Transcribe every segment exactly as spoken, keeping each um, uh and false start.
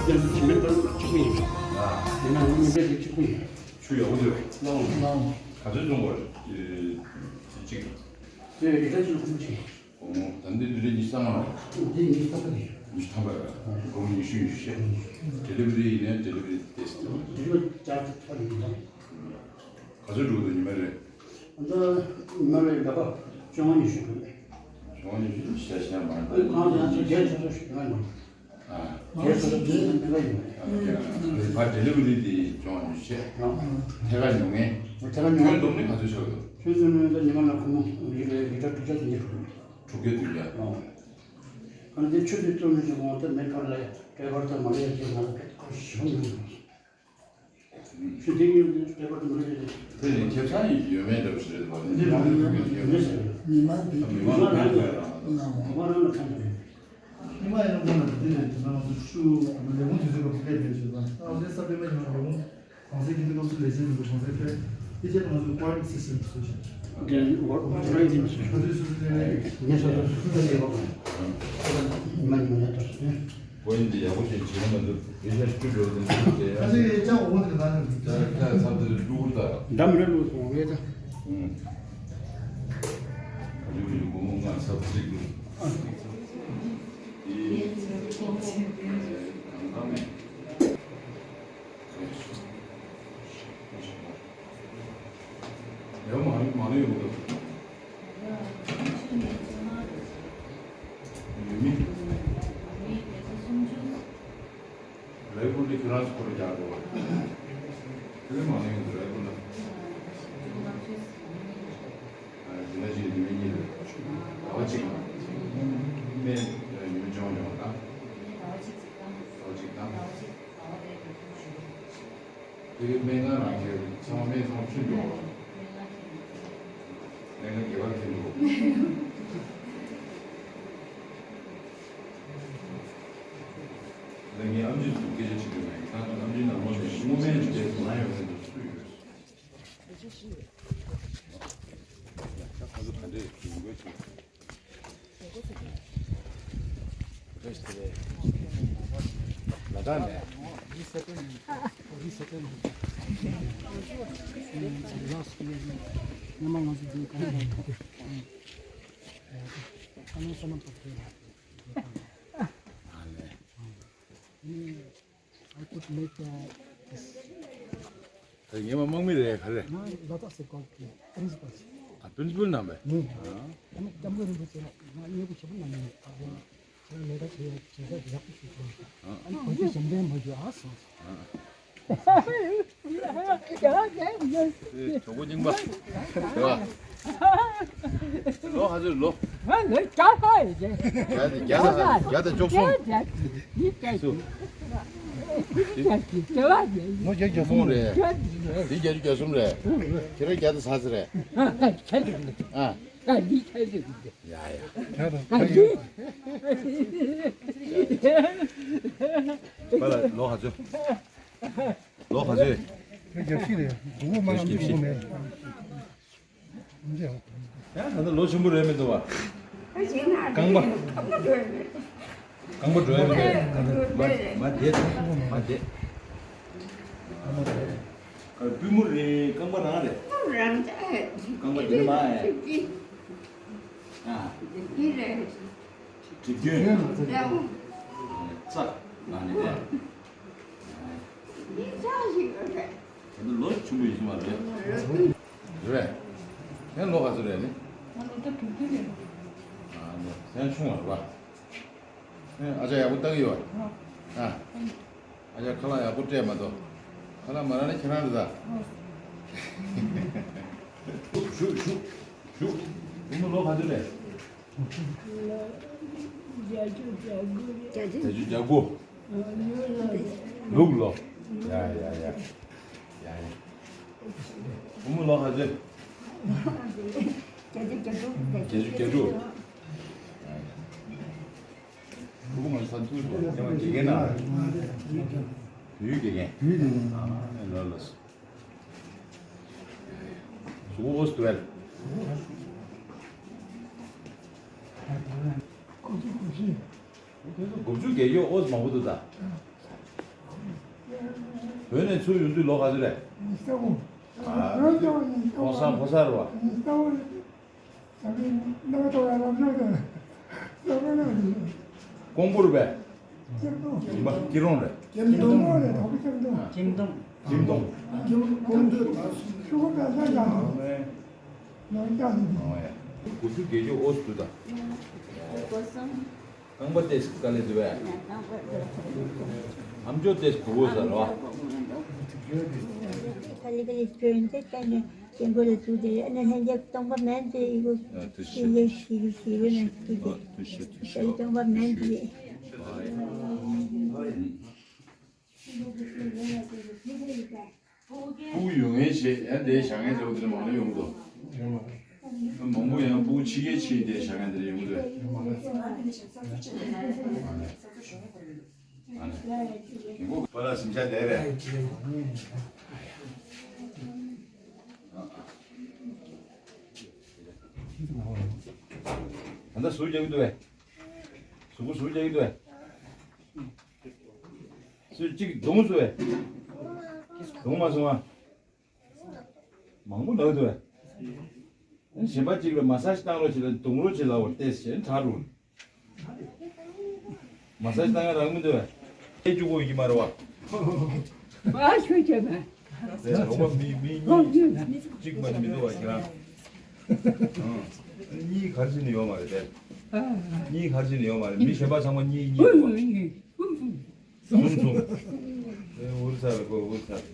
ཡང་ཅི་མེད་པར་གཅིག་པུ་ཡིན། ཡིན་ན་ཡང་མི་འདྲ་གཅིག་པུ་ཡིན། ཆུ་ཡག་པོ་འདུག་ལའོ། ལའོ། ག་ཚོད་བཙོང་དགོས། གཅིག་དེ་རི་ཁྲ་ཆུ་ཁུམ་གཅིག་ད་འདི་དུས་ཚོད་ཉི་ཤུ་རྩ་ལྔ་རེད། འདི་ཉི་ཤུ་རྩ་ལྔ་རེད། ཉི་ཤུ་ཐམ་པ་རེད། སྒོར་མོ་ཉི་ཤུ་ཉི་ཤུ་བྱས། ཌེ་ལི་ཝ་རི་ཡིན་ནའི་ཌེ་ལི་ཝ་རི་ཏོག་ཙམ། ཌེ་ལི་ཝ་རི་ཅར་ཇི་ཐོག་ནས་ཡིན་ན། ག་ཚོད་འགྲོ་གི་འདུག་ཉི་མ་རེ། ད་ཉི་མ་རེ་ལྔ་པ་བཅོ་ལྔ་ཉི་ཤུ་འགྲོ་གི། བཅོ་ལྔ་ཉི་ཤུ་ཤ་ཤ་མ་འདུག་ཨ་ཁང་ཡང་ཚོ་བརྒྱད་ཆ་ཚོ་ཞིག་ཡོང་ཡོང་། ཨ། བརྒྱད་ཆ་ཚོ་བརྒྱད་ཆ་ཚོ་ཡོང་ཡོང་། ཨ། ཕར་ཌེ་ལི་ཝ་རི་དེ་བཅོ་ལྔ་ཉི་ཤུ་བྱས། ཨ། ཐད་ཀར་ཉོ་མཁན། ཐད་ཀར་ཉོ་མཁན། ཁྱོན་བསྡོམས་ནི་ག་ཚོད་ཆགས་ཡོད། ཁྱོན་བསྡོམས་ནི་ད་ཉི་མ་ལ་སྒོར་མོ་རི་རི་ཁྲ་དྲུག་བརྒྱ་བདུན་བརྒྱ། དྲུག་བརྒྱ་བདུན་བརྒྱ། ཨ། ཨ་ནི་དེ་ཆུ་དེ་བཙོང་ནས་ཅིག་འོང་ད་མེད་ཁར་ལ་ཡ་ཌ་རའི་ཝར་དང་མ་ལ་ཡ་ཅིག་ང་ལ་ཁ་ཁ་ཤོང་ཡོང་། ཆུ་དེ་ཉིད་ནི་ཌ་རའི་ཝར་དང་མ་ལ་ཡ་ཅིག་དེ་ནི་ཁེ་བཟང་ཡོད་མེད་འདྲ་པོ་ཞིག་རེད་པ། འདི་ལ་ཡོད་མེད་ཟེར། མི་མང་མི་མང་རང་ལ་ཕན་པ་རང་། མི་མང་རང་ལ་ཕན་པ་རེད། མི་མང་ཡིན་ན་དངོས་གནས་འདི་ནས་དེ་ན་ང་ཚོ་ཤུ་ལས་ཁུངས་དུས་ཚོད་སྐབས་སུ་སླེབས་ཡོད་ཞུ་ད་ཨ་ལས་ས་པད་མ་ཡིན་ན་ལས་ཁུངས། གོང་གསལ་སྐྱིད་སྡུག་སློབ་གསོའི་ལས་བྱེད་ནང་དུ་གོང་གསལ་ཕེབས། དེ་རྗེས་ང་ཚོས་ཀོ་ཝར་ཌི་ནེ་ཊི་སི་སི་ཊེམ་བཟོས་ཤིང་། དེ་ཝར་ཝར་ཀ་ཨོར་ག་ནའི་ཛེ་ཤན་ང་ཚོས་སོ་སོའི་ལས་ངས་སོ་སོ་སོ་སོའི་ལས་ཀ་ཉི་མ་ཉི་མ་ཡར་དྲག་སོང་། ཀོ་ཝར་ཌི་ནེ་ཊི་ཡག་པོ་ཞིག་བྱེད་ཀྱི་མ་འདུག་དེ་ཤ་ཤུ་འགྲོ་དེ་འདུག་དེ་ཁ་ཡང་ཚིག་ཅག་འོ་དེ་ག་ནས་ད་ད་ཚབ་དེ་བླུག་ད། འདམ་རེ་བླུག་སོང་ངས་ད། ཨུང་། ཁ་ལུ་ཡུ་གུ་མོ་ང་ཚབ་ཚིག་འདུག་ཨ། ཨི། གང་གང་མེད། ཡོད་མ་མ་ནུས་ཡོད་མ་ཡོད་མི། རེ་ཀུན་ཏི་ཁྱོད་རང་ཚོ་ཁོ་ར་རྒྱག་དགོས། དེ་ལས་མ་ནུས་ཡོད་རེ་ཀུན་ལ། ཨ་འདི་ན་ཅིག་འདི་མི་གཉིས་རེད། ཟླ་བ་གཅིག་ལ། སྨན་ཉུང་ཉུང་ཉུང་དང་། ཟླ་བ་གཅིག་དང་། དེ་གའི་སྨན་ཁང་རང་ཁྱེར་ཚང་མ་སྨན་ཚང་མ་ཁྱེར་འགྲོ་བ། སྨན་ཁང་རྒྱལ་བར་ཁྱེར་འགྲོ། ད་ངའི་ཨམ་ཆི་ཚོ་སྐད་ཆ་བྱེད་དགོས་མེད། ཁྱེད་རང་ཚོ་ཨམ་ཆི་ནང་ལོགས་ནས་སྔོ་སྨན་གྱི་རྗེས་སུ་ལངས་ཡོང་མཁན་དེ་སུ་ཡོད། ད་ཁ་ཚོ་ག་འདྲས་ཡོང་དགོས་ཀྱི། ལ་དྭགས་ནས། I could make, uh, this. ད་ངས་མ་དམག་མི་རེད་ག་རེ། ང་ལ་དྭགས་སི་ཀོལ་གྱི་པྲིན་སི་པལ། ཨ་པྲིན་སི་པལ་ནང་པས། ཨ་ནི་སྐྱབས་མགོན་རིན་པོ་ཆེ་ལ་ང་སྙད་ཁུ་ཞེ་པོ་གནང་མྱོང་། ཨ་ནི་ཁྱེད་རང་ལས་ཀ་བྱེད་བྱེད་ས་ཡག་པོ་ཞིག་བྱུང་། ཨ་ནི་གོ་ཆེ་ཞབས་འདྲེན་མ་ཞུ་ཨ་སོང་། གྲོགས་པོ་རྙིང་པ། ལོ་ཧ་ཟེར་ལོ། ང་ལོ་བརྒྱ་ལ་བརྒྱ་དང་བཅུ་གསུམ། ལོ་བརྒྱད་ཅུ་གྱ་གསུམ་རེད། འདི་བརྒྱད་ཅུ་གྱ་གསུམ་རེད། ཁྱེད་རང་བརྒྱ་དང་ཚ་ཚ་རེད། ཨ། ཡ་ཡ། ཁྱེད་རང་ཁ་ཡོད། པ་ལ་ལོ་ག་ཚོད། ལོ་ག་ཚོད། ཁྱེད་རྒྱབ་ཤིག་རེད། སྒུག་པ་མ་ལངས་སྒུག་མེད། ཡང་ད་ལྟ་ལོ་ཆེན་པོ་རེད་མི་འདུག་བ། རྐང་པ། རྐང་པ་འགྲོ་ཡ་མི་འདུག་མ་མ་བསྡད་མ་བསྡད། པུས་མོ་རེད་རྐང་པ་རང་རེད། རྐང་པ་འདི་མ་ཨེ། ཨ། གྲིབ་སྐྱོན། རྩ། ཨ་ནི་ཨེ། ད་ལོ་ཆུང་བ་ཡིན་གྱི་མ་རེད། རེད། ཁྱེད་ལོ་ག་ཚོད་རེད་ནི། ང་ལོ་ད་དྲུག་ཅུ་རེད། ཨ་ནི་ཁྱེད་ཆུང་བ་རེད་པ། ཨ་ཅག་ཡག་པོ་ལྟ་གི་ཡོད། ཨ། ཨ་ཅག་ཁ་ལག་ཡག་པོ་སྤྲད་མ་གཏོགས། ཁ་ལག་མ་རག་ན་ཁྱེད་རང་རེད་ད། ཞུ་ཞུ་ཞུ། བུ་མོ་ལོ་ག་ཚོད་རེད། བརྒྱད་ཅུ་གྱ་དགུ་རེད། བརྒྱད་ཅུ་གྱ་དགུ། ལུག་ལོ། ཡ་ཡ་ཡ། ཡ་ཡ། བུ་མོ་ལོ་ག་ཚོད། བརྒྱད་ཅུ་གྱ་དྲུག་བརྒྱད་ཅུ་གྱ་དྲུག་ཕྲུ་གུ་ང་ཚོ་ས་མཐོའི་སྐོར་ཉེ་བ་དགེ་རྒན་ན། བོད་ཡིག་དགེ་རྒན། བོད་ཡིག་དགེ་རྒན། ཨ་ལ་ལ། གཟུགས་པོ་ཨོ་སི་ཏུ་ཝེལ། དགུ་བཅུ་གོ་བཞི། དེ་ཚོ་དགུ་བཅུ་བརྒྱད་ཅུ་ཨོ་སི་མང་པོ་འདུག་ད། བོད་ནས་ཚུར་ཡོང་དུས་ལོ་ག་ཚོད་རེད། ཉི་ཤུ་རྩ་དགུ། ཨ། ཉི་ཤུ་རྩ་དགུ། ཕོ་གསར་ཕོ་གསར་རེད་བ། ཉི་ཤུ་རྩ་དགུ་རེད། ད་ལྟ་ནང་ལྟོ་ཡ་ལམ་ཤོག་དེ་ལྟ་བ་ན་ཀོང་པོ་རེད་པས། ཡིན་པ་སྐྱིད་རོང་རེད། ཀེམ་ཏོང་། ཀེམ་ཏོང་། ཀེམ་ཏོང་། ཀེམ་ཏོང་། ཀེམ་ཏོང་། ཀེམ་ཏོང་། ཀེམ་ཏོང་། ཤོག་ག་ས་ཡ། ཨོ་ཡ། དགུ་བཅུ་བརྒྱད་ཅུ་ཨོ་སི་ཏུ་ད། རྐང་པ་ཏེས་དཀའ་ལས་འདུག་པས། ཨམ་ཅོག་ཏེས་གོ་གོ་ཟེར་བ། ཁ་ལི་ཁ་ལི་སྐྱོན་ཏེ་ཏེ་ནི་སྐྱེན་པོ་ལ་ཚུད་དེ་ཨ་ནི་ལྷན་རྒྱས་སྟོང་པ་མེད་ཅེས་ཡི་གུ། ཨ་ཐུགས་རྗེ་ཆེ། ཤི་ལི་ཤི་ལི་ཤི་ལི་ན་ཤི་ལི། ཨ་ཐུགས་རྗེ་ཆེ། ཐུགས་རྗེ་ཆེ། སྟོང་པ་མེད་ཅེས། ཕྲུ་གུ་ཡོད་མཁན་བྱས་ཡང་དེ་བཞག་མཁན་འདྲ་བོ་དེ་འདྲ་མང་པོ་ཡོང་གི་འདུག་ཡོད་མ་རེད། མང་པོ་ཡང་ཕྲུ་གུ་ཕྱི་རྒྱལ་ཕྱིན་དེ་བཞག་མཁན་དེ་འདྲ་ཡོང་གི་འདུག་ཡོད་མ་རེད། ཨ་ནི། རྒན་གོག་པ་ལ་སེམས་ཤ་དེ་རེད། ད་ལྟ་ཟུར་རྒྱག་གི་འདུག་པས། གཟུགས་པོ་ཟུར་རྒྱག་གི་འདུག་པས། སུས་གཅིག་རྡུང་སོང་བས། རྡུང་མ་སོང་ཨ། མང་པོ་ལབ་འདུག་པས། གཞན་པ་གཅིག་ལ་མ་སཱ་ཇི་བཏང་རོགས་བྱེད་ལ་རྡུང་རོགས་བྱེད་ལབ་པར་ཏེས་བྱས་དྲག་རུང་། མ་སཱ་ཇི་བཏང་ཡ་རག་མི་འདུག་པས། ཨེ་བཅུ་དགུ་ཡིན་མ་རེད་བ། ཨ་ཤོད་བྱས་པས། དེ་རོགས་པ་མི་མི་གཉིས་གཅིག་མ་ནི་མི་འདུག་པ་ཁྱེད་རང་། གཉིས་གར་ཕྱིན་ནི་ཡོད་མ་རེད་དེ། གཉིས་གར་ཕྱིན་ནི་ཡོད་མ་རེད། མི་གཞན་པ་ཚང་མ་གཉིས་གཉིས་འདུག་པ། གསུམ་གསུམ། ཨེ་འུར་ཚ་རེད་ཁོ་འུར་ཚ་རེད།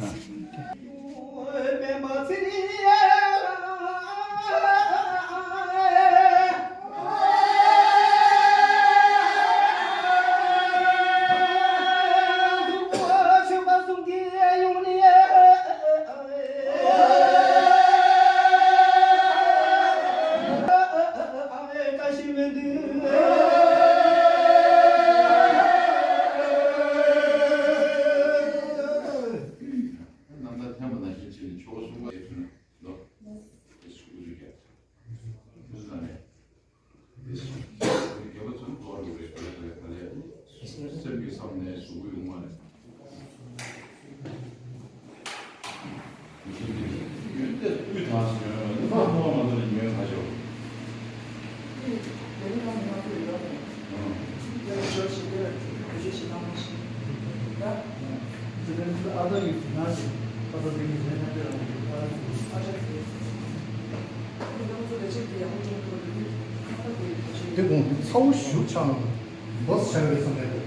ཨ། རྣམ་ཐར་འཐེན་པ་ནང་བཞིན་བྱས་ནས་ཆོ་ག་གསུང་བ་ཡེ་ཐུན་ལོ། དེ་སུ་གུ་རུ་རྒྱ། ཐུན་ས་ནས། དེ་སུ་རྒྱ་བ་ཚུན་གོ་རུ་རེ་རེ་རེ་རེ་རེ། སེམས་ཀྱི་བསམ་ནས་གཟུགས་པོའི་ངོ་ནས། ཡོན་ཏན་དབུས་དང་སོན་ལ་མ་མཐོང་བ་མ་གཏོགས་ཉོན་ཁ་ཤོར། དེ་དགོངས་དེ་ཚ་བོ་ཞུ་ཆགས་ན་འབོ་ཆགས་རེད་བསམ་ཡ་རེད།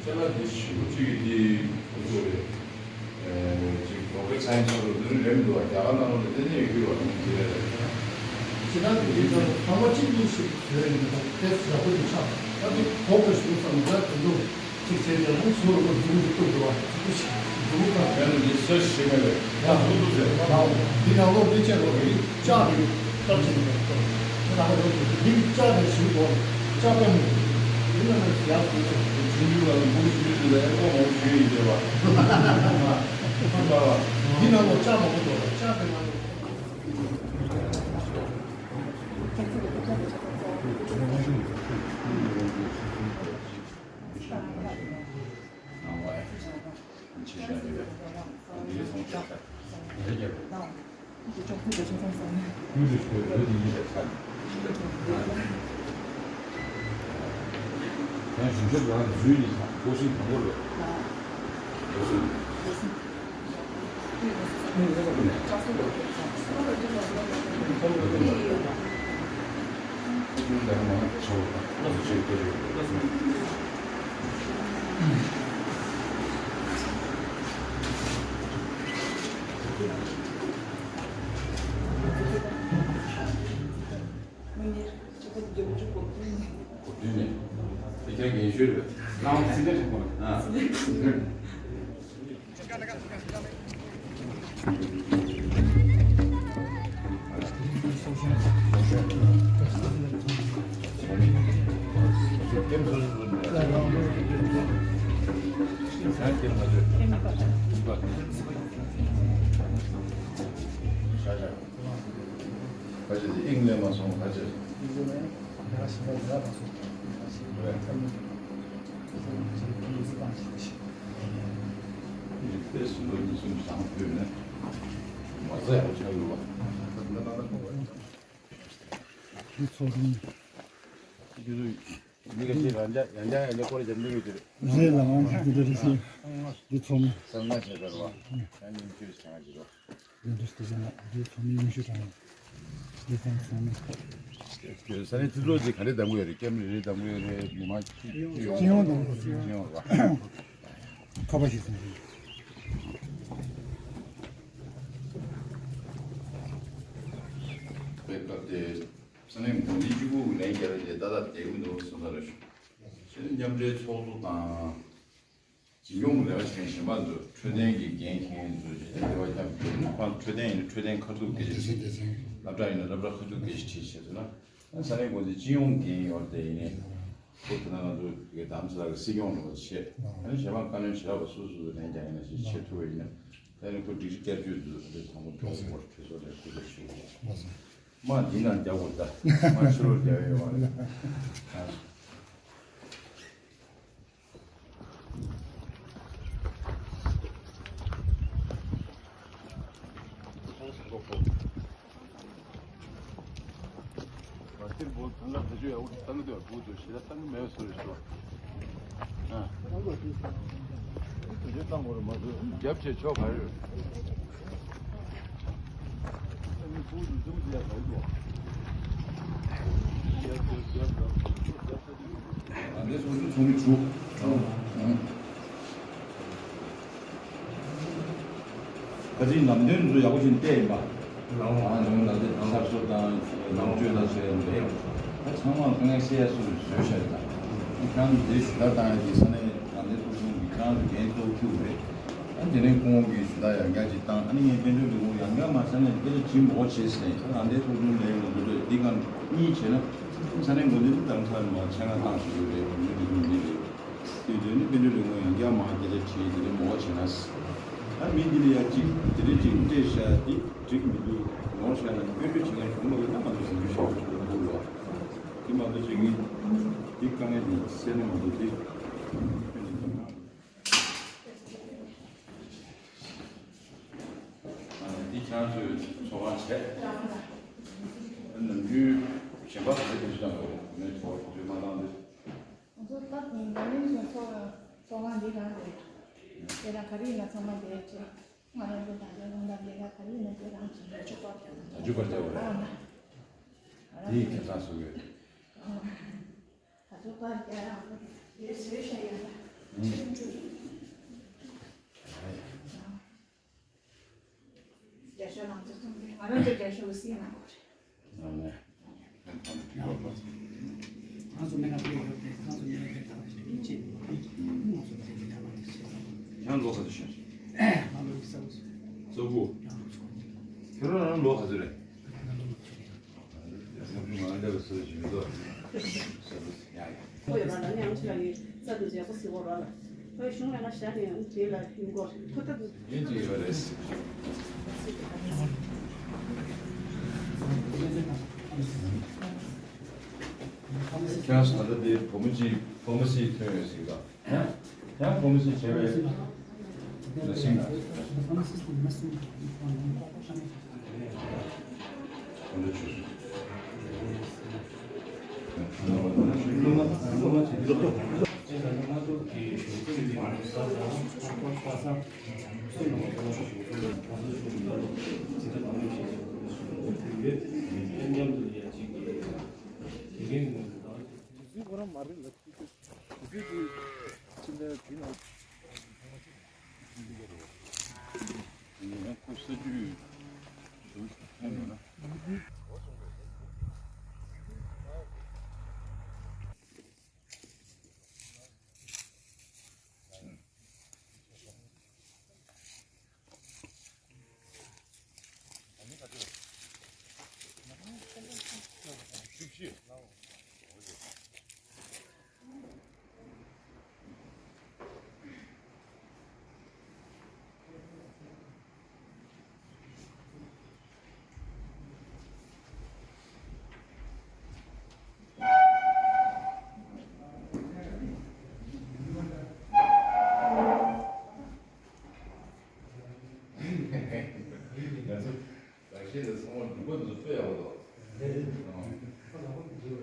ཅ་ལག་འདི་ཞུ་གཅིག་གི་འདི་གོ་ཚོད་རེད། ཅིག་རོ་ཀེ་ཊི་སའེན་སི་ལ་འདི་རིགས་རེད་མི་འདུག་བ། རྒྱ་གར་ནང་ལོགས་ལ་ཏན་ཏན་ཡོད་ཀྱི་རེད་བ། དེ་འདི་རེད། ཅི་ན་དེ་འདི་ཚོ་ཚང་མ་གཅིག་གཉིས་ཤིག་བཟོས་རེད་མི་འདུག་དེ་ཡག་པོ་ཞིག་ཆགས། ད་དེ་གོ་དགོས་ཞིག་བསམ་ད་དེ་འདུག་གཅིག་བྱས་ཏེ་ལུགས་སུ་རོ་ཀེ་ཊི་འདུག་འདུག་འདུག་བ། ཅིག་ཞིག་འདུག་ག་ཡང་ན་འདི་སེ་ཤེས་མེད་རེད། ཡང་འདུག་འདུག་ཟེར། འདི་ནང་ལོགས་འདི་བྱས་རོ་ཀེ་ཊི་ལྕགས་རེད། སྟབས་ཅིག་མེད། ཁྱེད་རང་ལ་འདི་ལྕགས་རེད་ཞུ་དགོས། ལྕགས་པས་མི་འདི་ལ་ནི་ཡག་ཟེར་ཆོག་ཅིང་ཡུལ་ལ་ནི་འབུ་ཞུ་ཞུ་ལ་ཨེ་ཀོ་མོ་ཞུ་ཡིན་ཟེར་བ། ཁོང་ལ་འདི་ནང་ལོ་ལྕགས་མང་པོ་འདུག་ལ་ལྕགས་དེ་ནང་ལོ། དགོས་དོན་ནི། དེ་ཁྱེད་རྒན་ཤོས་རེད། རང་སྲིད་ལས་ཐོག་པ་ན། ཨ། ཕལ་ཆེར་དབྱིངས་ལས་མ་སོང་ཕལ་ཆེར། དཔེ་སུ་ལོ་ཉི་གསུམ་བཟང་ཕུད་ནས་མ་རྩ་ཡག་པོ་ཆགས་ཡོད་པ། འདི་ཚོ་རུང་། མི་ག་ཅིག་རང་རྒྱ་ཡང་རྒྱ་ཡང་རྒྱ་སྐོར་རྒྱབ་འདི་ག་ཅིག་རེད། རེད་ལ་ང་ཚོ་འདི་འདྲ་རེད་ཟེར། འདི་ཚོ་མི། གསང་སྔགས་བྱས་པ་རེད་བ། ཡང་ཉིན་བཅུ་བྱ་ང་ཅིག་རོ། འདི་འདྲ་ཟེར་ན་འདི་ཚོ་མི་ཉི་ཤུ་གྲངས། འདི་ཚང་ཚང་མི། ས་གནས་སྤྱི་ཚོགས་ཀྱིས་ག་རེ་གདམ་གྱི་ཡོད་རེད། ཀེམ་རེ་རེ་གདམ་གྱི་ཡོད་རེད། མི་མང་སྤྱི་ཡོངས་གདམ་གྱི་ཡོད་རེད། སྤྱི་ཡོངས་རེད་བ། ཁ་པར་ཞིག་ཟིན་ཡིན། པའི་སྐབས་དེ་ས་གནས་འགོ་འཛིན་གཅིག་པུ་ལན་བརྒྱབ་པ་དེ་ཏག་ཏག་བསྡད་ཀྱི་མི་འདུག་བསམ་ས་རེད་ཤག་ཕྱིར་མཉམ་འབྲེལ་ཚོགས་གཙོ་དང་། འཛིན་སྐྱོང་གི་ལས་ཀ་བྱེད་མཁན་གཞན་པ་ཚོ་འཕྲོད་བསྟེན་གྱི་འགན་འཁྱེར་མཁན་ཚོ་ཇི་ལྟར་འབྲེལ་བ་བརྒྱབ་ཡོད་ན། ཁོང་འཕྲོད་བསྟེན་ཡིན་ན་འཕྲོད་བསྟེན་ཁ་ཐུག་སྐད་ཆ་དྲིས། སློབ་གྲྭ་ཡིན་ན་སློབ་གྲྭ་ཁ་ཐུག་སྐད་ཆ་དྲིས་བྱས་ཟེར་ན། ས་གནས་འགོ་འཛིན་སྤྱི་ཡོངས་འགན་ཡོད་དེ་ཡིན་ནའི། ཁོ་དེ་ན་ང་ཚོ་གི་དམ་ཚ་གི་སྲིད་སྐྱོང་འགྲོ་བ་བྱས། ཨ་ནི་གཞན་པ་བཀའ་བློན་བྱེད་རབས་སོ་སོ་ལན་རྒྱག་ཡིན་ན་ཞིག་བྱེད་ཐུབ་པ་ཡིན་ན། ད་ནི་ཁོ་སྒྲིག་གཞི་བསྐྱར་བཅོས་འཛུགས་དེ་དང་པོ་འགྲོ་བ་སྐོར་དེ་ཚོ་ལས་ཁོ་ཚོ་ཞུ་བ། མ་འདི་ན་རྒྱག་དགོས། ད་མ་ཕྱི་ལོགས་རྒྱག་ཡོད་བ་རེད། ཨ་ནི་སོ་སོའི་ཚོགས་མི་དྲུག་ཁ་ཅིག་ལམ་སྟོན་ཚོ་ཡག་པོ་ཞིག་བལྟས་ཡིན་པ། ཨ་ནི་ང་ཚོ་ཤར་ཕྱོགས་དང་ནང་ཆོས་དང་བྱས་ཡིན་པས། ད་ཚང་མ་དཀའ་ངལ་སེལ་ཡ་སུ་རེད་བཟོས་བཞག་ཡོད། ད་ཁྱེད་རང་ཚོ་དེ་ཞུ་དག་བཏང་ཡ་གི་ས་གནས་ལམ་སྟོན་ཚོགས་ཆུང་གི་ཁྱེད་རང་ཚོ་འགན་གཙོ་བོ་ཁྱེད་རེད། ཨ་དེ་ནས་ཁོང་གིས་ཞུ་དག་ཡང་བསྐྱར་ཅིག་བཏང་། ཨ་ནི་ངས་དཔལ་འབྱོར་ལས་ཁུངས་ཡང་བསྐྱར་མར་ས་གནས་སྐད་ཆ་དྲིས་མོ་བྱས་ཟེར་ནས། ད་ལམ་སྟོན་ཚོགས་ཆུང་ལས་ཡོང་དགོས་འདུག་འདི་གང་གཉིས་བྱས་ན། ས་གནས་འགོ་འཛིན་དང་ཚང་མ་ཆེད་མངགས་བཏང་ཞུ་རྒྱུ་རེད། དཔལ་འབྱོར་ལས་ཁུངས་འདི་རེད། དེ་དོན་ནི་དཔལ་འབྱོར་ལས་ཁུངས་ཡང་བསྐྱར་མར་སྐད་ཆ་དྲིས། དེ་རིང་མོ་བྱས་ན། ཨ་མི་འདི་ལ་ཡ་གཅིག་དེ་རིང་གཅིག་སྤྲད་བཞག་འདི་འགྲིག་མི་འདུག་མོ་བྱས་ན་དཔལ་འབྱོར་བྱེད་མཁན་གཞུང་ལ་ཡོད་ན་ང་ཚོ་ཟིན་བྲིས་བྱེད་དགོས་འདུག་ལ། དེ་མ་གཏོགས་བྱེད་ངེས་འདི་དཀའ་ངལ་འདི་སེལ་ན་མ་གཏོགས་དེ། འདི་ཁྱེད་རང་ཚོའི་ཚོགས་ཁང་བྱས། ནམ་རྒྱུན་གཞན་པ་ག་རེ་དེ་ཚོ་དང་འགྲོ་རེད། ངས་ཚོགས་ཚོགས་མ་བཏང་དུས། ང་ཚོ་ད་ནང་མི་ཚོ་ཚོགས་ཚོགས་ཁང་འདི་རང་རེད། དེ་ལ་ག་རེ་ཡིན་ན་ཚང་མ་འདིར་བྱས། ང་རང་ཚོ་ད་ལྟ་རང་ད་ལས་ཀ་ག་རེ་ཡིན་ན་དེ་རང་བྱེད། ད་ཅུ་པར་རྒྱག་པ་རེད། ཨ་ན། དེ་ཡི་ཁྱེད་ཚང་སུ་ཡོད། ད་ཅུ་པར་རྒྱག་ཡང་དེ་བཟོས་བཞག་ཡོད་ད། རྒྱ་ཤོག་ནང་ཚོ་གསུང་གི། ང་རང་ཚོ་རྒྱ་ཤོག་གི་སྲིད་ནང་གོ་རེད། ཨ་ནི། ཁོང་ཚོ་མེད་ན་དཔེ་ཡོད་རེད། ཁོང་ཚོ་མེད་ན་དཔེ་ཐང་ཞིག་ཡིན་ཅེས་ཁོང་ཚོ་དེ་གི་ཐང་ལ་དེ་བྱས། ཡང་ལོ་ག་ཚོད་ཤོར་སོང་། ང་ལོ་གི་ས་བུ་སོང་། ས་བུ། ཁྱོད་རང་རང་ལོ་ག་ཚོད་རེད། ང་ལོ་ལོ་ཆུང་ཡང་། ང་ལ་བསོད་ཞིག་མི་འདུག་ཡ་ཡ། ཁོ་ཡོད་ལ་ནི་ཡང་ཆེ་ལ་ཡི་རྩ་དུ་རྒྱལ་པོ་སི་བོ་ར་ལ། ཁོའི་གཞུང་ལ་ང་ཞག་ནས་ཡང་དེ་ལ་ཡིན་གོ་ཐུ་ཐུ། ཡིན་གྱི་ཡོད་རེད། ཁྱེད་རང་ཚོ་ད་ལྟ་དེ་བུ་མོ་གཅིག་ཕ་མ་སི་ཐོན་ཡོད་ཟིག་ད། ཡང་ཕོ་མི་སི་བྱས་པའི་ལ་སིང་། དེ་ཚང་མ་འབྲུག་པ་འདི་དཔེ་ཡག་པོ་འདུག་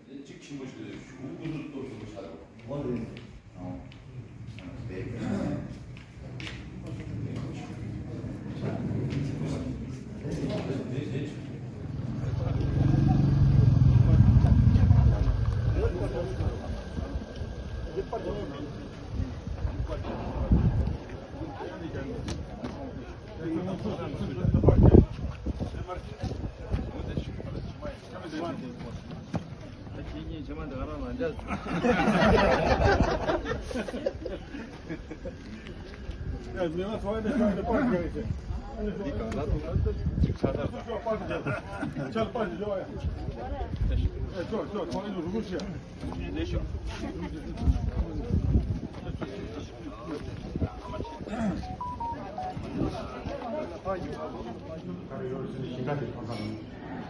ཨ། གཅིག་ཆེན་པོ་ཞིག་ལས་ཞུ་སྐུ་གཟུགས་སྟོབས་ཆེན་པོ་ཆགས་འདུག་ཨོ་ལེ། ཨང་།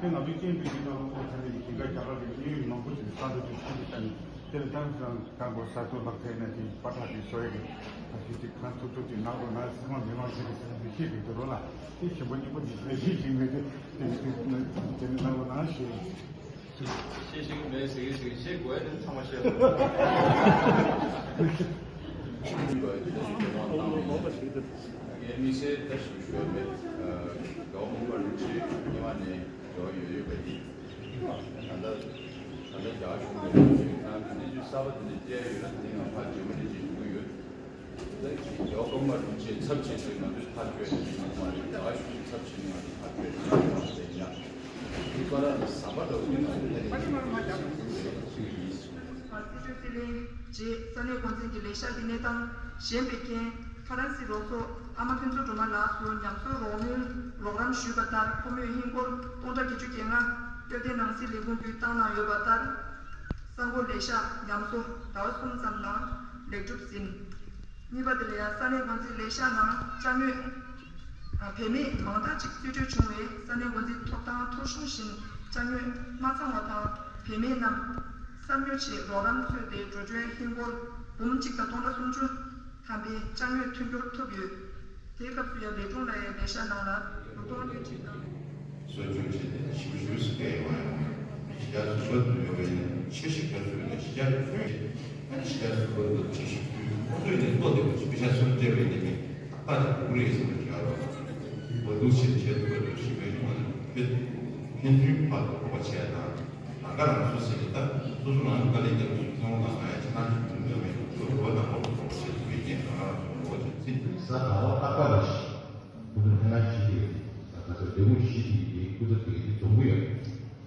དེ་ང་ཚོའི་སྐད་འབོད་ཀྱི་ནང་ལོགས་ཚན་རིག་གི་ཞིང་ཁ་རྒྱ་གར་གྱི་གནས་ཡུལ་མང་པོ་ཞིག་ས་འདི་དུ་ཁྱབ་པའི་ཆ་ནས་དེ་ལ་ཀྲང་ཀྲང་ཀང་གོ་ས་ཏོ་ལག་ཐད་ནས་དེ་པ་ཏྲ་དེ་སོ་ཡ་གི་ད་ཅི་ཅིག་གང་ཐུབ་ཐུབ་ཅིག་གནང་རོགས་གནང་། ཚང་མ་མི་མང་ཞིག་གི་སེམས་ཤེས་ཀྱི་འདུག་རོགས་ལ་དེ་ཞིམ་པོ་སྙིང་པོ་འདི་ལས་ཤེས་ཤིང་མེད་དེ་དེ་ནི་དེ་ནི་གནང་རོགས་གནང་ཞེས། ཤེས་ཤིང་མེད་ཟེར་གི་ཟེར་གི་ཤེས་དགོས་ཡ་དེ་ཚང་མ་ཤེས་དགོས། ངའི་དམིགས་བསལ་ད་ཞུ་ཞུ་བ་མེད། རྒྱལ་བ་སྨན་པ་རིན་པོ་ཆེ་ཉི་མ་ནས་འབྲེལ་བ་ཡོད་ཡོད་པ་ཡིན། ད་ལྟ་ད་ལྟ་རྒྱ་གཞུང་ནས་ཡོད་ཡོད་ན་གནས་ཚུལ་གསར་པ་དེ་འདྲ་བཤད་ཡོད་ན་དེ་ང་ཕར་རྗེས་མ་ནས་ཅིག་ཞུ་གི་ཡོད། ད་རྒྱལ་བ་ཀརྨ་རིན་པོ་ཆེའི་ཚབ་བྱས་ཏེ་ང་ཚོས་ཕར་བསྐྱོད་ཡོང་གི་མ་རེད། རྒྱ་གཞུང་གི་ཚབ་བྱས་ནས་ང་ཚོས་ཕར་བསྐྱོད་ཡོང་གི་མ་རེད་ཡ། དེ་བཀའ་ར་ནི་ཟམ་པ་འདྲ་བོ་ཡིན་ན་ཡིན་ན་ཡིན་ན་ཅིག་ཡིན། རྩིས་སྤྲོད་རྩིས་ལེན་རྗེས་ས་གནས་འགོ་འཛིན་གྱི་ལས་ཤག་གི་གནས་སྟངས་གཞན་པའི་རྐྱེན། ཧྥ་རན་སིའི་རོགས་ཚོགས་ཨ་མ་ཕུན་ཚོགས་སྒྲོལ་མ་ལགས་སུ་ཉམས་གསོ་རོགས་དངུལ་རོགས་རམ་ཞུས་པ་ལྟར་ཁོ་མོས་ཧིན་སྒོར་སྟོང་ཕྲག་བརྒྱད་ཅུ་གྱ་ལྔ་དཔལ་ལྡན་ནང་སྲིད་ལས་ཁུངས་ཀྱིས་བཏང་གནང་ཡོད་པ་ལྟར། གསར་འགོད་ལས་ཤག་ཉམས་གསོ་ཟླ་བ་གསུམ་ཙམ་ནང་ལེགས་གྲུབ་ཟིན། གཉིས་པ་དེ་ལ་ཡང་ས་གནས་འགོ་འཛིན་ལས་ཤག་ནང་ཅ་དངོས་བེད་མེད་མང་དག་ཅིག་རྩིས་སྤྲོད་བྱུང་བས་ས་གནས་འགོ་འཛིན་ཐོབ་ཐང་ཐོ་གཞུང་བཞིན་ཅ་དངོས་མ་ཚང་བ་དང་བེད་མེད་རྣམས་གསར་ཉོ་ཆེད་རོགས་རམ་འཚོལ་ཏེ་འགྲོ་གྲོན་ཧིན་སྒོར་འབུམ་གཅིག་དང་སྟོང་ཕྲག་སུམ་ཅུ་ཐམ་པའི་ཅ་དངོས་མཐུན་འགྱུར་ཐོབ་ཡོད། དེའི་སྐབས་སུ་ཡང་ལས་དྲུང་ལ་ཡང་ལས་ཤག་ནང་ལ་ལུགས་མཐོང་བརྙན་འཕྲིན་དང་། གསོ་སྐྱོང་བྱས་ཏེ་ཞིབ་ཞིབ་སུ་སྤེལ་ཡོང་བ་ཡང་གཞིས་ཆགས་སུ་ཤོར་དུ་ཡོད་པའི་ཆེ་ཤོས་དེ་ཚོ་ཡིན་ན་གཞིས་ཆགས་ཀྱི་ཁྱོན་ཡོད་ཨ་ནི་གཞིས་ཆགས་སུ་ལོ་ལོ་ཆེ་ཤོས་དུས་ཁོང་ཚོ་ཡིན་ནས་ལྟོ་དེ་བ་ཞིག་པེ་ཤ་སུམ་སྤྲད་པའི་ནས་མི་ཏག་ཏག་ཅིག་འགུག་རེད་ཟེར་བ་ཞིག་ཡོད་རོགས་འོ་འདུག་ཆེ་བྱས་འདུག་པ་འདུག་ཞིག་པའི་ངོ་ནས་ཕན་ཚུན་ཕར་དུ་གོ་བ་བྱས་དང་། ལམ་ཁ་རང་སོ་སོ་ཞིག་ད་སོ་སོ་རང་གི་དཀའ་ལས་རྒྱབ་ཀྱི་ཚོང་ལ་ང་ཡང་ཆ་ཚང་ཞིག་ཡོང་འདོད་མེད་འགྲོ་རུ་བ་དང་པོ་གོ་བ་བྱེད་ཐུབ་པའི་རྐྱེན་ང་རང་ཚོ་ངོ་བོ་ཅན་ཚིག་གཟའ་ཟླ་བ་རྟག་པ་རེ་ཞིག་ཁོ་ཚོ་ལྷན་ཁང་ཞིག་ཡོད། ད་ལྟ་ལས་ཁུངས་བཞི་དེ་གའི་སྐུ་ཚབ་དེ་གའི་རྫོང་གི་ཡོད།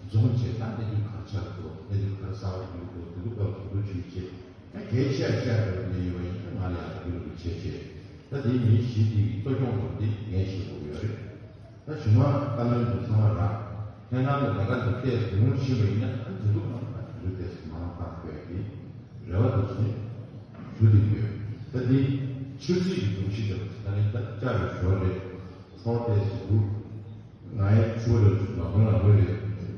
རྫོང་བྱས་ད་གནས་ཚུལ་ག་རེ་ཆགས་འདུག་གནས་ཚུལ་ག་རེ་གསར་པ་ཡོང་གི་འདུག་དེ་ཚོ་སྐབས་དུ་བུ་ཆུ་བྱས་ད་གལ་ཆེ་ཡ་ཆེ་ཡ་འགྲོ་ནས་ཡོད་པ་ཡིན་ན་ང་ལ་ཡང་ཕུལ་དགོས་བྱས་བྱས་ད་དེའི་མི་བཞི་དེ་གི་གཙོ་སྐྱོང་དང་དེ་ངས་བྱེད་དགོས་ཀྱི་ཡོད་རེད། ད་གཞུང་མང་བཀའ་བློན་ཚོ་ཚང་མ་རག་ལྷན་ཁང་གི་ལས་ཀ་འདི་ལྟས་ཟུར་ཕྱིན་པ་ཡིན་ན་ཨ་འདི་ཚོ་གང་ལ་འདི་ཚོ་ལྟས་མང་བཏང་དགོས་ཀྱི་རེ་བ་འདུག་ཟེར་ཞུ་འདོད་ཡོད། ད་འདི་ཆབ་སྲིད་ཀྱི་སྒྲོམ་གཞི་འདྲ་པོ་ད་ནི་ད་བཅའ་བའི་ཞོར་རེད། ཚོགས་ཏེ་ཟུར་ང་ཡི་ཆུ་རེད་མ་དགོན་ལ་དགོན་རེད།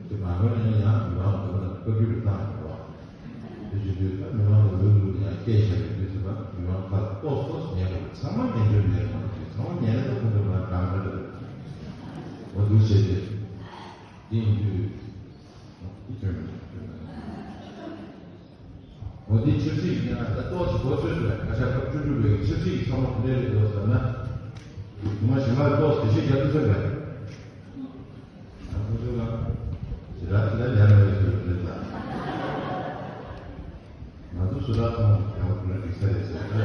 དེ་མ་དགོན་ནས་ཡང་མི་མང་དགོན་ལ་བཀའ་བརྒྱུད་ཀྱི་བཏང་ཡོད་པ། དེ་བཞིན་དུ་ད་མི་མང་གི་འོས་བླུགས་ཡང་སྐད་བྱ་བའི་དུས་ཚོད་ལ་མི་མང་ཁ་ཏོག་ཏོག་ཉན་དགོས་ཚང་མ་ཉན་རྒྱུ་མེད་མ་གཏོགས་ཚང་མ་ཉན་ན་ད་ཁོང་ཚོ་མ་འགྲམ་རེད། འོ་འདུག་བྱས་ཏེ། འདི་ཡིན་དུས། འོ་འདི་ཆབ་སྲིད་ཀྱི་ཉེན་ཁ་ད་ཏོག་ཙམ་གོ་ཚོད་ཟེར་བས་ཁ་ཤས་སྐབས་བཅུ་དྲུག་པའི་ཆབ་སྲིད་ཀྱི་ཚོགས་མ་ག་འདྲས་རེད་འདུག་ཟེར་ན། ཉི་མ་ཞིག་མར་ཏོག་ཙམ་བེད་སྤྱོད་རྒྱག་ཐུབ་ཚོད་རེད། ང་ཚོ་ཚོ་ལ་ཇི་ལྟར་ཇི་ལྟར་ལས་མ་ཡོད་ཟེར་བ་རེད་ད། ང་ཚོ་སུ་དག་ཚང་མ་རྒྱ་བོད་ཀུན་ལ་འགྲིག་ས་རེད་ཟེར་ཏེ།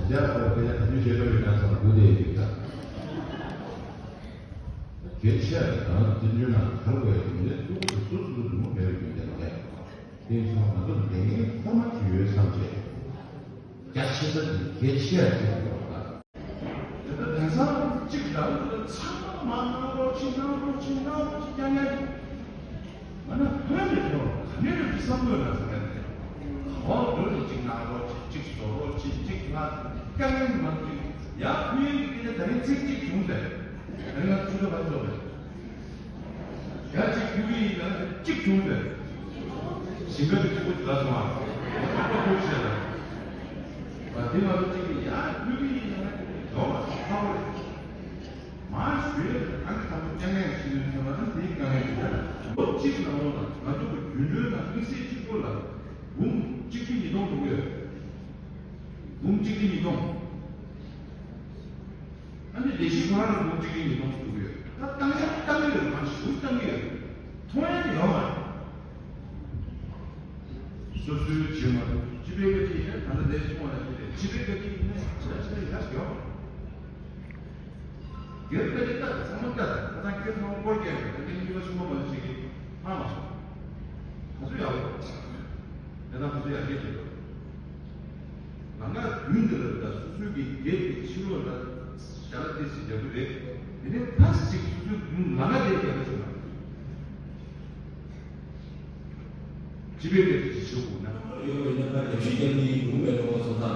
རྒྱ་བོད་སྐད་ཆ་ག་དུས་བཤད་འགྲོ་ཡོད་ན་ཚང་མ་སྒུག་བསྡད་ཡོད་ཀྱི་ད། གལ་ཆེ་བ་དེ་གང་ལ་བཙན་བྱོལ་ནང་ག་རེ་དགོས་ཡོད་དེ་འདྲའི་ཏུ་ཏུ་སུ་སུ་སུ་མོ་མེད་པའི་རྒྱུ་མཚན་མ་རེད། དེ་ཡིན་ཙང་ང་ཚོ་ལས་འགན་ཁོ་ན་ཅིག་ཡོད་བསམ་བྱས། རྒྱ་ཆེ་ས་དེ་གལ་ཆེ་བ་ཅིག་ཡོད་པ་དང་། དེ་ལྟར་དེང་སང་གཅིག་རང་ལ་ཚང་མ་མ་གནང་རོགས་གྱིས་གནང་རོགས་གྱིས་གནང་རོགས་གྱིས་རྐྱང་རྐྱང་གིས། ང་ན་ཧོན་མེད་དོ་ག་ནས་རེད་བསམ་དགོས་ན་ཟེར་ནས་དེ། འོ་འགྲོ་ནས་གཅིག་གནང་རོགས་བྱེད། གཅིག་བཟོ་རོགས་བྱེད། གཅིག་ལ་དཀའ་ངལ་མང་གཅིག་ཡ་ཕུལ་ཡུལ་གྱི་དེ་ནས་ད་རིང་ཚིག་གཅིག་བྱུང་ཟེར། ད་རིང་ང་ཚོ་ཚོད་ལྟ་བར་འཇོག་པས། ཡ་གཅིག་ཕུལ་གྱི་ཡིན་ན་གཅིག་བྱུང་ཟེར། ཞིང་ཁ་གི་གཅིག་པོ་ལ་སོང་ཨ། ཁོ་ཁོ་བཤད་ལ། ཨ་དེ་ང་ཚོ་གཅིག་གིས་ཡ་ཕུལ་གྱི་ཡིན་ན་ཡོང་བ་ཁག་པོ་རེད། མ་ཞུས་ཨང་། དང་པོ་སྤྱན་ངན་ཞུས་ཡོད་ཚང་མ་དང་དེའི་དཀའ་ངལ་ཞུ་ཡ། ལོ་གཅིག་ནང་ལོགས་ལ་ང་ཚོ་གི་རྒྱུན་གྲོན་ནང་དམིགས་བསལ་གཅིག་པོ་ལ་འབུམ་གཅིག་ཁྲི་ཉིས་སྟོང་འགྲོ་གི་ཡོད། འབུམ་གཅིག་ཁྲི་ཉིས་སྟོང་། ཨ་ནི་ལས་གཞི་ཁོ་རང་ལ་འབུམ་གཅིག་ཁྲི་ཉིས་སྟོང་འགྲོ་གི་ཡོད། ད་བཏང་ཡ་བཏང་གི་ཡོད། མ་ཞུ་བཏང་གི་ཡོད། མཐོང་ཡ་ཡོད་མ་རེད། སོ་སོའི་བྱེད་མ་ཐུབ། སྤྱི་པའི་བཀའ་ཁྲིད་ཡིན་ན་ད་ལྟ་ལས་སོང་བ་ལ་བྱེད་པའི་སྤྱི་པའི་བཀའ་ཁྲིད་ཡིན་ན་ཇི་ལྟར་ཇི་ལྟར་ཡག་ཡོད་མ་རེད། སྒེར་དཔེ་ཆ་ལྟ་ཚང་མ་ལྟ། ཁ་སང་ཁྱེད་ཚང་མ་སྐོར་རྒྱག་ནས་ད་ལྟའི་མི་བ་ཆུང་མ་མ་ཞིག་གིས་ཧ་མ་སོང་། ག་ཚོད་ཡག་པོ། ད་ལྟ་ག་ཚོད་ཡག་གེ་བྱེད་དགོས། ལམ་ཁ་བདུན་འདི་ལ་ད་སོ་སོའི་གི་སྒེར་གྱི་ཕྱི་ལོགས་ལ་ཞྭ་ལ་ཏོག་ཙམ་རྒྱག་གི་རེད། དེ་ནས་ཕར་ཅིག་སོ་སོའི་ལམ་ཁ་དེ་རྒྱག་གི་བྱུང་ན། སྤྱི་པའི་སྐད་དུ་ཞིག་ཞུ་དགོས་ན། ཡོད་པའི་གནས་སྟངས་རྒྱབ་བཤིག་རྒྱབ་ནི་ཡིན་འདུག་མེད་འགྲོ་བ་སོ་ཐག་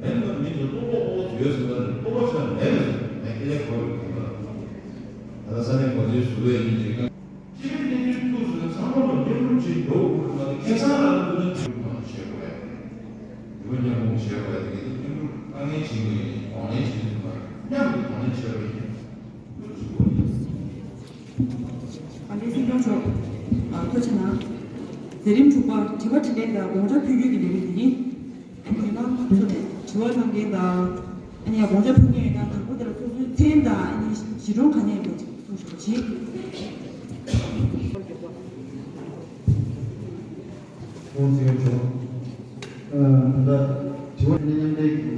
རེད། མེད་པར་མི་ཚོ་ལྟོགས་ལྟོགས་ལྟོགས་ཡོད་ཟེར་བ་ནི་ལྟོགས་པ་ཆགས་མེད་ལ་ཟེར་མེད་ཁེ་ལས་གོ་ཡོད་ཁོ་ལ། ད་ལྟ་ས་གནས་འགོ་འཛིན་ཟུར་པས་ཡིན་ཅིག་སྤྱི་པའི་གནས་ཚུལ་ཐུགས་སུ་ཚང་མ་ལ་མཉམ་རུབ་བྱེད་མགྱོགས་དགོས་མ་གཏོགས་ཁེ་བཟང་ལ་ལྟོས་ན་དུས་མང་བྱེད་དགོས། ཡུལ་མཉམ་སྤུངས་བྱེད་དགོས། དེ་གའི་མཉམ་རུབ་དཀའ་ངལ་ཆེན་པོ་ཡིན། གོང་ལེན་བྱེད་དུས་མ་མཉམ་དུ་གོང་ལེན་བྱེད་པ་ཡིན། ཨ་ནི་སྲིད་སྐྱོང་མཆོག་ཨ་ཐུགས་རྗེ་གནང་། མཛད་རིམ་དྲུག་པ། དྲི་བ་དྲིས་ལན་དང་དགོངས་འཆར་ཕུལ་རྒྱུ་གི་ལས་རིམ་འདི་ཡིན། དེ་ནང་ཚོ་ནས་དྲི་བ་གནང་མཁན་དང་། ཨ་ནི་དགོངས་འཆར་ཕུལ་མཁན་ཡོད་ན་དང་པོ་དེ་ལ་སོ་སོའི་མཚན་དང་། ཨ་ནི་གཞིས་གྲོང་ག་ནས་ཡིན་པ་གསུངས་ཤོག་ཅིག་ཁོང་སྲིད་སྐྱོང་མཆོག་ཨ་ད་ལྟ་དྲི་བ་ནི་མཉམ་འབྲེལ་གྱི་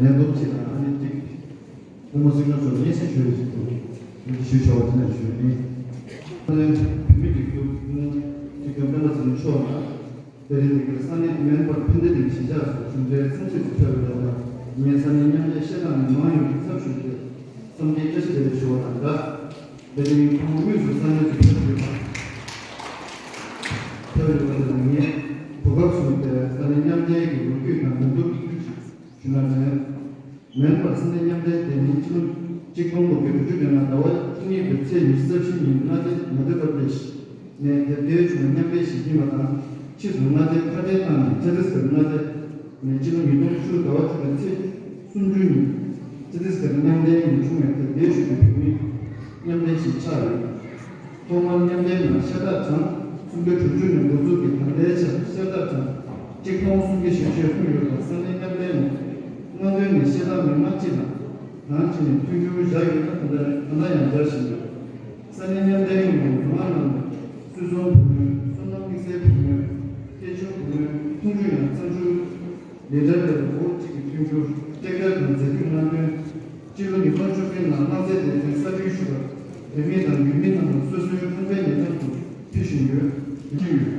ལས་བསྡོམས་ཅིག་དང་། ཨ་ནི་གཅིག་སྐུ་ངོ་སྲིད་སྐྱོང་མཆོག་སྙན་སེང་ཞུ་ཡས་ཞུ་ཞུ་ཆོག་པ་དེ་ནས་ཞུ་ཡིན། བོད་མིའི་སྒྲིག་འཛུགས་སྐུ་ངོ་སྲིད་སྐྱོང་སྤེན་པ་ཚེ་རིང་མཆོག་ལ་དཔལ་ལྡན་འདས་ཀྱི་ས་གནས་མེལ་བྷོན་ཕན་བདེ་ལྡན་གཞིས་ཆགས་སུ་གཞུང་འབྲེལ་འཚམས་གཟིགས་སུ་ཕེབས་པའི་ཐོག་ལ་ངས་ས་གནས་མཉམ་འབྲེལ་བཤད་སྟངས་ནས་མང་ཡོང་བའི་ཚབ་ཞུས་ཏེ་བསམ་འཆར་བཀྲ་ཤིས་བདེ་ལེགས་ཞུ་བ་དང་སྦྲགས། དེ་རིང་ཁོང་དངོས་སུ་ས་གནས་སུ་ཕེབས་ཡོད་པ། ཕེབས་ཡོད་པ་དེ་ལ་ངས་གོ་སྐབས་བཟུང་སྟེ་ས་གནས་མཉམ་འབྲེལ་གྱི་ལོ་རྒྱུས་དང་ལས་བསྡོམས་ཀྱི་བསྐྱར་ཞུ་གནང་མཛད། མེལ་བྷོན་ས་གནས་མཉམ་འབྲེལ་དེ་ནི་ཕྱི་ལོ་གཅིག་སྟོང་དགུ་བརྒྱ་དྲུག་ཅུ་དོན་ལྔ་ཟླ་བ་བཅུ་གཉིས་པའི་ཚེས་ཉི་ཤུ་རྩ་བཞི་ཉིན་མངའ་སྡེ་མ་དྷྱ་པར་དེཤ་ནས་དེབ་སྐྱེལ་བྱུང་བའི་མཉམ་འབྲེལ་ཞིག་ཡིན་པ་དང་། ཕྱིས་སུ་མངའ་སྡེ་ཁ་བྲལ་གནང་ནས་ཆ་ཏིས་གྷར་མངའ་སྡེ་ནས་ཕྱི་ལོ་ཉིས་སྟོང་བཅུ་ཟླ་བ་དྲུག་པའི་ཚེས་སུམ་ཅུ་ཉིན་ཆ་ཏིས་གྷར་མཉམ་འབྲེལ་མི་བྱུང་བའི་དེབ་སྐྱེལ་ཞུ་རྒྱུའི་བོད་མིའི་མཉམ་འབྲེལ་ཞིག་ཆགས་ཡོད། ཐོག་མར་མཉམ་འབྲེལ་ནང་ཤ་སྟག་གྲངས་གསུམ་བརྒྱ་དྲུག་ཅུ་ནས་འགོ་འཛུགས་ཀྱིས་ད་ལྟའི་ཆར་ཤ་སྟག་གྲངས་གཅིག་སྟོང་གསུམ་བརྒྱ་ཞེ་བརྒྱད་ལྷུང་ཡོད་པ། ས་གནས་མཉམ་འབྲེལ་ནང་སྔ་འདོན་ནས་ཤ་སྟག་མི་མང་སྤྱི་དང་གྲངས་གཅིག་ནས་མཐུན་འགྱུར་བཞག་ཡོད་ན་ད་ལྟ་ད་ལྟ་ཡང་བཞག་བཞིན་ཡོད། ས་གནས་མཉམ་འབྲེལ་ངོས་ནས་མི་མང་རྣམས་ལ་སུད་ཚོང་བུ་སྣོད། སོ་ནམ་དམིགས་བསལ་བུ་སྣོད། སྐྱེ་ཆུང་བུ་སྣོད། འཐུང་ཆུ་ཡང་གཙང་ཆུ། ལས་གྲྭ་སླེབས་པའི་སྒོ་གཅིག་གི་མཐུན་འགྱུར། སྐྱེལ་འདྲེན་དང་རྫས་འགྱུར་སྔ་འདོན། སྤྱི་ལོ་ཉིས་སྟོང་བཅོ་བརྒྱད་ནང་དམངས་རྩལ་སྡེ་ཚན་གསར་སྐྲུན་ཞུས་པ། བོད་མི་དང་ཡུལ་མི་རྣམས་ལ་སོ་སོའི་ཁང་པའི་ཉེ་འགྲམ་དུ་ཕུལ་བཞིན་ཡོད། ཕུལ་གྱི་ཡོད།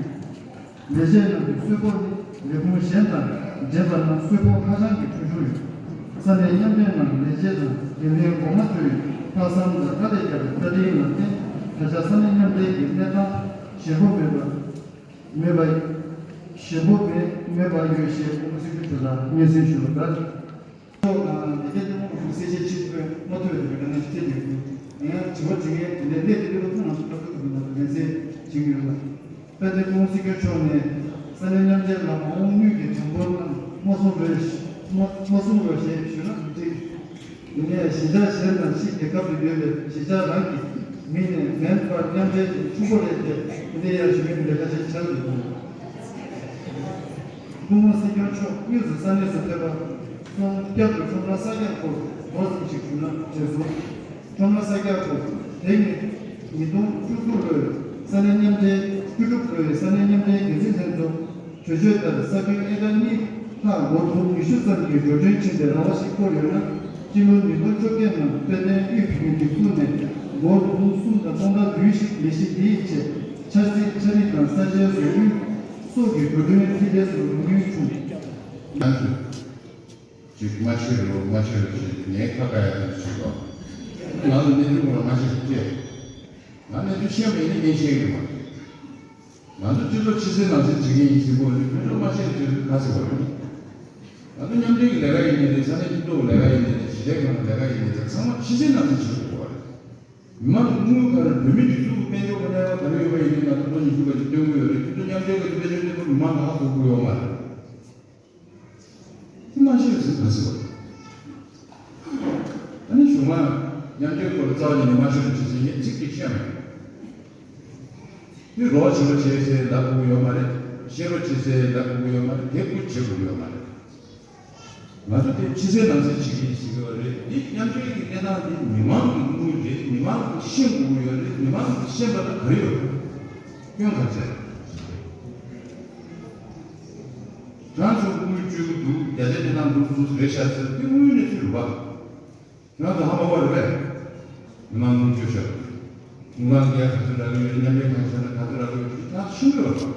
ལས་བྱེད་རྣམས་ཀྱི་གསོལ་ཕོགས་ནི་ལས་ཁུངས་གཞན་དང་འདྲེས་པ་ན་གསོལ་ཕོགས་ཧ་ཅང་གི་ཆུང་ཆུང་ཡོད། ས་གནས་མཉམ་འབྲེལ་ནང་ལས་བྱེད་དང་འགན་ལེན་གོང་མ་ཚོས་ལྷག་བསམ་དང་ཁ་གཏད་བརྒྱབ་པའི་བཀའ་དྲིན་ལ་བརྟེན། ད་ཆ་ས་གནས་མཉམ་འབྲེལ་གྱི་གནས་སྟངས་ཞན་པོ་མེད་པ། མེད་པ། ཞན་པོ་མེད་མེད་པ་ཡོད་ཞེས་སྐུ་ངོ་སྲིད་སྐྱོང་མཆོག་ལ་སྙན་སེང་ཞུ་བ་དང་། ཕྱོགས་དང་ལས་བྱེད་ལྟེ་བ་ཁག་གི་གསལ་བཤད་ཆེད་དུ་མ་ཐུབ་པའི་དེ་འདྲ་གནས་ཚུལ་ཐེབས་ཡོད། ཡང་དྲི་བ་དྲི་མཁན་དེ་འདྲའི་གནས་དེ་འདྲ་ཐུག་ན་ཁ་ཐུག་ཐུག་ན་ལན་གསལ་བྱེད་ཀྱི་ཡོད་ལ། དཔལ་ལྡན་སྐུ་ངོ་སྲིད་སྐྱོང་མཆོག་ནས་ས་གནས་མཉམ་འབྲེལ་ལ་མ་འོངས་དངུལ་གྱི་གྲངས་འབོར་རྣམས་མ་གསུང་རོགས། མ་མ་གསུང་རོགས་ཞེས་ཞུས་ན་མི་འགྲིག། ཡིན་ནའི་གཞིས་ཆགས་གཞན་དང་ཕྱི་རྒྱལ་ཁབ་ཏུ་ཡོད་པའི་གཞིས་ཆགས་རང་གི་མི་ནས་མེལ་བྷོན་མཉམ་འབྲེལ་དེ་ཆུང་པོ་རེད་དེ། འདི་ཡང་ཞུ་མཁན་འདི་འདྲ་ཁ་ཤས་ཆགས་འདུག་སྐུ་ངོ་སྲིད་སྐྱོང་མཆོག་དངོས་སུ་ས་གནས་སུ་ཕེབས་པ་སོང་། བསྐྱར་དུ་ཁྲོམ་ར་གསར་རྒྱག་སྐོར་མདོར་ཙམ་ཞིག་ཞུ་ན་བྱས་སོང་། ཁྲོམ་ར་གསར་རྒྱག་སྐོར་དེ་ནི་ཉིས་སྟོང་བཅུ་དྲུག་ལོའི་ས་གནས་མཉམ་འབྲེལ། བཅུ་དྲུག་ལོའི་ས་གནས་མཉམ་འབྲེལ་འགན་འཛིན་ལྷན་ཚོགས་གྲོས་ཆོད་ལྟར་ས་ཁུལ་ཨེ་ཀར་གཉིས་ལྷག་སྒོར་དུང་ཉི་ཤུ་ཙམ་གྱི་འགྲོ་གྲོན་ཕྱིན་པའི་ར་བ་ཞིག་བསྐོར་ཡོད་ན། སྤྱི་ལོ་ཉིས་སྟོང་བཅོ་བརྒྱད་ནང་དཔལ་ལྡན་དབུས་བོད་མིའི་སྒྲིག་འཛུགས་ནས་སྒོར་དུང་གསུམ་དང་སྟོང་ཕྲག་བདུན་ཞིག་ལས་གཞི་འདིའི་ཆེད་འཆར་རྩིས་འཆར་རིགས་དང་ས་ཆའི་བཟོ་རྒྱུན་སོགས་ཀྱི་འགྲོ་གྲོན་རྩིས་ལེན་སོགས་ལུགས་མཐུན་བྱུང་། ང་ཚོས་ཅིག་མ་ཤེས་རུ་མ་ཤེས་རུ་ཞེས་ངའི་ཁ་ཁ་ཡ་ཡ་ཞིག་དང་། ང་ལ་གནས་ཚུལ་སྐོར་ལ་མ་ཤེས་རུ་སྐྱེས། ང་གནས་ཚུལ་ཤེས་མེད་ནི་ངས་ཤེས་ཀྱི་མ་རེད། ང་ ང་ཚོ་སྤྱི་ཚོགས་ཕྱི་གསལ་ནང་གསལ་བྱེད་མཁན་ཡིན་ཟེར་གོ་རེད། དོན་དུ་མ་ཤེས་ཀྱི་ཚོད་ག་ཟེར་བ་རེད། ང་ཚོ་མཉམ་འབྲེལ་གྱི་ལས་ཀ་ཡིན་ནའི་རེད། ས་གནས་སྤྱི་ཚོགས་ལས་ཀ་ཡིན་ནའི་རེད། ཞི་བདེ་ཁང་ལས་ཀ་ཡིན་ནའི་རེད། ཚང་མ་ཕྱི་གསལ་ནང་གསལ་བྱེད་དགོས་པ་རེད། མི་མང་གི་དངུལ་ག་རེ། བོད་མི་སྒྲིག་འཛུགས་ཀྱི་དཔལ་འབྱོར་གྱི་གནས་བབ་ག་རེ་ཡོད་པ་ཡིན་ནའི་ང་ཚོ་ལོ་ཉི་ཤུ་ཀ་ཅིག་སྟོན་གྱི་ཡོད་རེད། ཁྱོད་ཚོ་མཉམ་འབྲེལ་གྱི་དཔལ་འབྱོར་གནས་བབ་མི་མང་ག་པར་ཐུག་གི་ཡོད་མ་རེད། དེ་མ་ཤེས་ཟེར་ག་ཟེར་བ། ཨ་ནི་གཞུང་ལ་མཉམ་འབྲེལ་སྐོར་ལ་རྩ་བ་ཉིད་ནས་མ་ཤེས་རོགས་བྱེད་ཟེར་ངས་ཚིག་གཅིག་བཤད་མེད། དེ་རོགས་བྱེད་རོགས་བྱེད་ཟེར་ལབ་དགོས་ཀྱི་ཡོད་མ་རེད། བཤད་རོགས་བྱེད་ཟེར་ལབ་དགོས་ཀྱི་ཡོད་མ་རེད། དེ་ཁུལ་བྱེད་དགོས་ཀྱི་ཡོད་མ་རེད། ང་ཚོ་དེ་ཕྱི་གསལ་ནང་གསལ་བྱེད་ཀྱི་ཡིན་ཟེར་གྱི་ཡོད་རེད། འདི་མཉམ་འབྲེལ་གྱི་གནས་སྟངས་འདི་མི་མང་གི་དངུལ་རེད། མི་མང་གིས་ཤེས་དགོས་ཀྱི་ཡོད་རེད། མི་མང་གིས་ཤེས་པ་ལ་ག་རེ་ཡོད་རེད། སྐྱོན་ག་ཚད། ཁྱེད་རང་ཚོ་དངུལ་སྤྱོད་ཀྱི་འདུག་རྒྱ་ཆེ་དེ་དང་འདུག་འདུག་རེད་ཤག་ཟེར། དེ་དངུལ་གནས་ཚུལ་རེད་པ། ཁྱེད་རང་ཚོ་ཧ་མ་གོ་རེད་པས། མི་མང་དངུལ་སྤྱོད་ཤག་དངུལ་ཁང་འགན་ག་ཚོད་རག་གི་ཡོད། མཉམ་ལས་ཁང་བྱས་ན་ག་ཚོད་རག་གི་ཡོད། ཁྱེད་རང་ཤེས་ཀྱི་ཡོད་རེད་པ།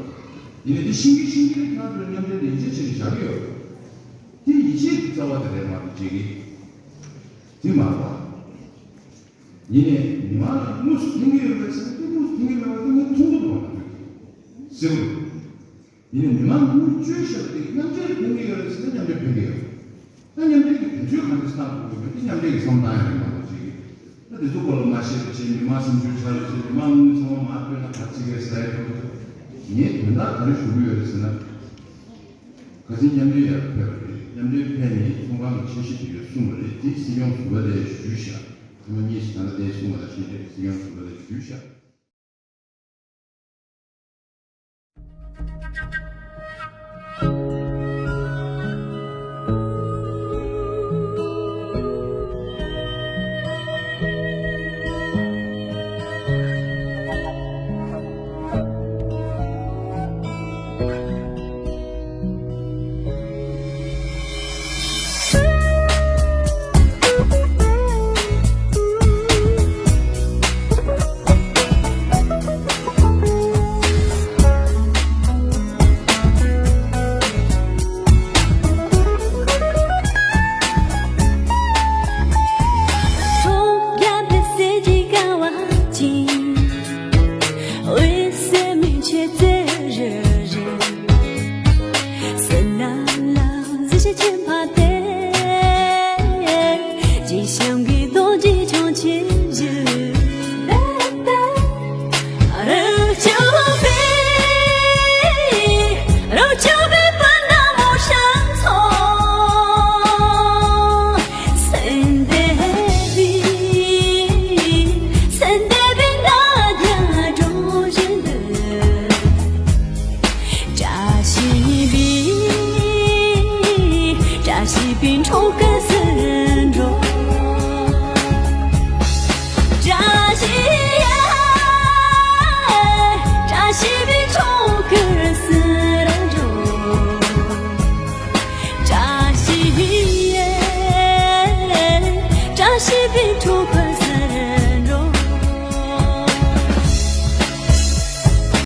ཡིན་ནའི་དེ་ཤེས་ཀྱི་ཤེས་ཀྱི་རེད། ཁྱེད་རང་ཚོ་མཉམ་འབྲེལ་དེ་ཡིད་ཆེས་བྱེད་ཀྱི་བཞག་གི་ཡོད། དེ་ཡིད་ཆེས་ཀྱི་རྩ་བ་དེ་རེད་མ་གཏོགས་བྱེད་ཀྱི་དེ་མ་རེད་པ། ཡིན་ནའི་མི་མང་ལ་དངོས་སུ་ཕན་གྱི་ཡོད་པས་ཟེར་ན། དེ་དངོས་སུ་ཕན་གྱི་མེད་པ་དེ་ངས་མཐོང་གི་འདུག་བ། ང་ཚོས་གཟིགས་གི་འདུག་ཡིན་ནའི་མི་མང་དངུལ་བཅོལ་བཞག་པ་དེ་མཉམ་འབྲེལ་ལ་ཕན་གྱི་ཡོད་རེད་ཟེར་ན་མཉམ་འབྲེལ་ཕན་གྱི་ཡོད། ད་མཉམ་འབྲེལ་གྱི་དོན་འཁྱོལ་གང་འདྲ་བཏང་དགོས་ཀྱི་མེད། དེ་མཉམ་འབྲེལ་གྱི་བསམ་བློ་བཏང་ཡ་རེད་མ་གཏོགས་ཅིག་ད་དེ་ཚོ་སྐོར་ལ་མ་བཤད་པ་བྱས། མི་མང་སེམས་ཤུགས་ཆག་ཡ་བྱས། མི་མང་དངུལ་ཚང་མ་མར་བཏོན་ན་ག་ཚིག་གེ་ཟེར་ཡ་ཡོད། ངས་དོན་དག་ག་རེ་ཞུ་གི་ཡོད་རེད་ཟེར་ན། ཁ་སང་མཉམ་འབྲེལ་ཡར་ཕེབས་པ་རེད། མཉམ་འབྲེལ་ཕེབས་ནས་ཚོང་ཁང་གི་འཆར་གཞི་དེ་ཡོད་གསུངས་པ་རེད། དེ་སྲིད་སྐྱོང་ཟུར་པ་ལ་ཞུས་ཤག་ཐེངས་མ་གཉིས་ཤིག་ད་ལྟ་དེ་གསུངས་པ་ལ་བཞིན་རེད། སྲིད་སྐྱོང་ཟུར་པ་ལ་ཞུས་ཤག